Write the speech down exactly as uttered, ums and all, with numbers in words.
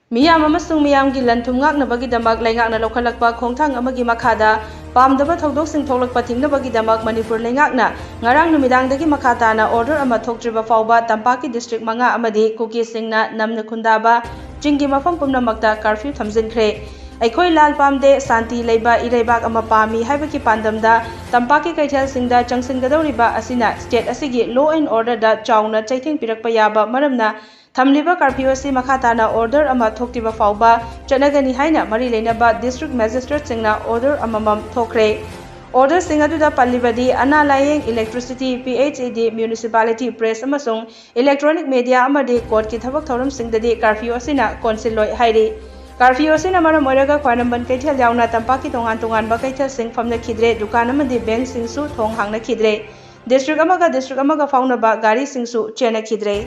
ꯃꯤꯌꯥꯝ ꯑꯃꯁꯨꯡ ꯃꯤꯌꯥꯝꯒꯤ ꯂꯟ-ꯊꯨꯝ ꯉꯥꯛꯅꯕꯒꯤꯗꯃꯛ ꯂꯩꯉꯥꯛꯅ ꯂꯧꯈꯠꯂꯛꯄ ꯈꯣꯡꯊꯥꯡ ꯑꯃꯒꯤ ꯃꯈꯥꯗ ꯄꯥꯝꯗꯕ ꯊꯧꯗꯣꯛꯁꯤꯡ ꯊꯣꯛꯂꯛꯄ ꯊꯤꯡꯅꯕꯒꯤꯗꯃꯛ ꯃꯅꯤꯄꯨꯔ ꯂꯩꯉꯥꯛꯅ ꯉꯔꯥꯡ ꯅꯨꯃꯤꯗꯥꯡꯗꯒꯤ ꯃꯈꯥ ꯇꯥꯅ order ꯑꯃ ꯊꯣꯛꯇ꯭ꯔꯤꯕ ꯐꯥꯎꯕ ꯇꯝꯄꯥꯛꯀꯤ district ꯃꯉꯥ ꯑꯃꯗꯤ ꯀꯨꯀꯤꯁꯤꯡꯅ ꯅꯝꯅ ꯈꯨꯟꯗꯥꯕ ꯆꯤꯡꯒꯤ ꯃꯐꯝ ꯄꯨꯝꯅꯃꯛꯇ curfew ꯊꯝꯖꯤꯟꯈ꯭ꯔꯦ꯫ ꯑꯩꯈꯣꯏ ꯂꯥꯜ ꯄꯥꯝꯗꯦ, ꯁꯥꯟꯇꯤ ꯂꯩꯕ ꯏꯔꯩꯕꯥꯛ ꯑꯃ ꯄꯥꯝꯃꯤ ꯍꯥꯏꯕꯒꯤ ꯄꯥꯟꯗꯝꯗ ꯇꯝꯄꯥꯛꯀꯤ ꯀꯩꯊꯦꯜꯁꯤꯡꯗ ꯆꯪꯁꯤꯟꯒꯗꯧꯔꯤꯕ ꯑꯁꯤꯅ state ꯑꯁꯤꯒꯤ law and orderꯗ ꯆꯥꯎꯅ ꯆꯩꯊꯦꯡ ꯄꯤꯔꯛꯄ ꯌꯥꯕ ꯃꯔꯝꯅ ꯊꯝꯂꯤꯕ curfew ꯑꯁꯤ ꯃꯈꯥ ꯇꯥꯅ order ꯑꯃ ꯊꯣꯛꯇ꯭ꯔꯤꯕ ꯐꯥꯎꯕ ꯆꯠꯅꯒꯅꯤ ꯍꯥꯏꯅ ꯃꯔꯤ ꯂꯩꯅꯕ district magistrateꯁꯤꯡꯅ order ꯑꯃꯃꯝ ꯊꯣꯛꯈ꯭ꯔꯦ꯫ Orderꯁꯤꯡ ꯑꯗꯨꯗ ꯄꯜꯂꯤꯕꯗꯤ ꯑꯅꯥ ꯂꯥꯌꯦꯡ, electricity, PHED, municipality, press ꯑꯃꯁꯨꯡ electronic media ꯑꯃꯗꯤ courtꯀꯤ ꯊꯕꯛ ꯊꯧꯔꯝꯁꯤꯡꯗꯗꯤ curfew ꯑꯁꯤꯅ ꯀꯣꯟꯁꯤꯜꯂꯣꯏ ꯍꯥꯏꯔꯤ꯫ Curfew ꯑꯁꯤꯅ ꯃꯔꯝ ꯑꯣꯏꯔꯒ ꯈ꯭ꯋꯥꯏꯔꯝꯕꯟ ꯀꯩꯊꯦꯜ ꯌꯥꯎꯅ ꯇꯝꯄꯥꯛꯀꯤ ꯇꯣꯉꯥꯟ ꯇꯣꯉꯥꯟꯕ ꯀꯩꯊꯦꯜꯁꯤꯡ ꯐꯝꯅꯈꯤꯗ꯭ꯔꯦ, ꯗꯨꯀꯥꯟ ꯑꯃꯗꯤ bankꯁꯤꯡꯁꯨ ꯊꯣꯡ ꯍꯥꯡꯅꯈꯤꯗ꯭ꯔꯦ꯫ District ꯑꯃꯒ district ꯑꯃꯒ ꯐꯥꯎꯅꯕ ꯒꯥꯔꯤꯁꯤꯡꯁꯨ ꯆꯦꯟꯅꯈꯤꯗ꯭ꯔꯦ꯫